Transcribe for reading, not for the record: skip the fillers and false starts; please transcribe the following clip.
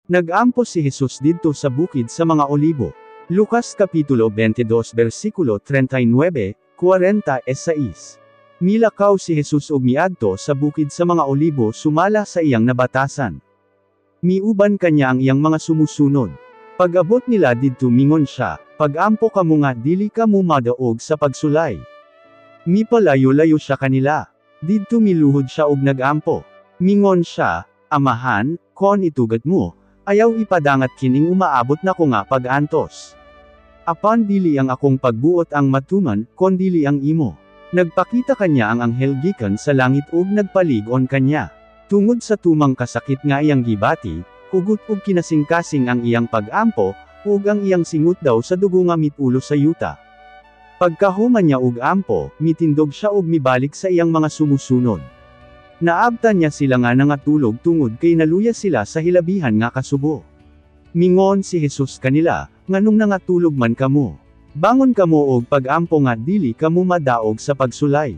Nag-ampo si Jesus didto sa bukid sa mga Olibo. Lucas Kapitulo 22 versikulo 39, 46. Milakaw si Jesus ug miadto sa bukid sa mga Olibo sumala sa iyang nabatasan. Miuban kanya ang iyang mga sumusunod. Pag-abot nila didto, mingon siya, "Pag-ampo kamo nga dili kamo madaog sa pagsulay." Mipalayo-layo siya kanila. Didto miluhod siya ug nagampo. Mingon siya, "Amahan, kon itugot mo, ayaw ipadangat kining umaabot nako nga pag-antos. Apan dili ang akong pagbuot ang matuman, kondili ang imo." Nagpakita kanya ang anghel gikan sa langit ug nagpalig-on kanya. Tungod sa tumang kasakit nga iyang gibati, hugot ug kinasingkasing ang iyang pag-ampo, ug ang iyang singot daw sa dugo nga mitulo sa yuta. Pagkahuman niya og ampo, mitindog siya ug mibalik sa iyang mga sumusunod. Naabtan niya sila nga nangatulog tungod kay naluya sila sa hilabihan nga kasubo. Mingon si Jesus kanila, "Nganong nangatulog man kamo? Bangon kamo og pag-ampo nga dili kamo madaog sa pagsulay."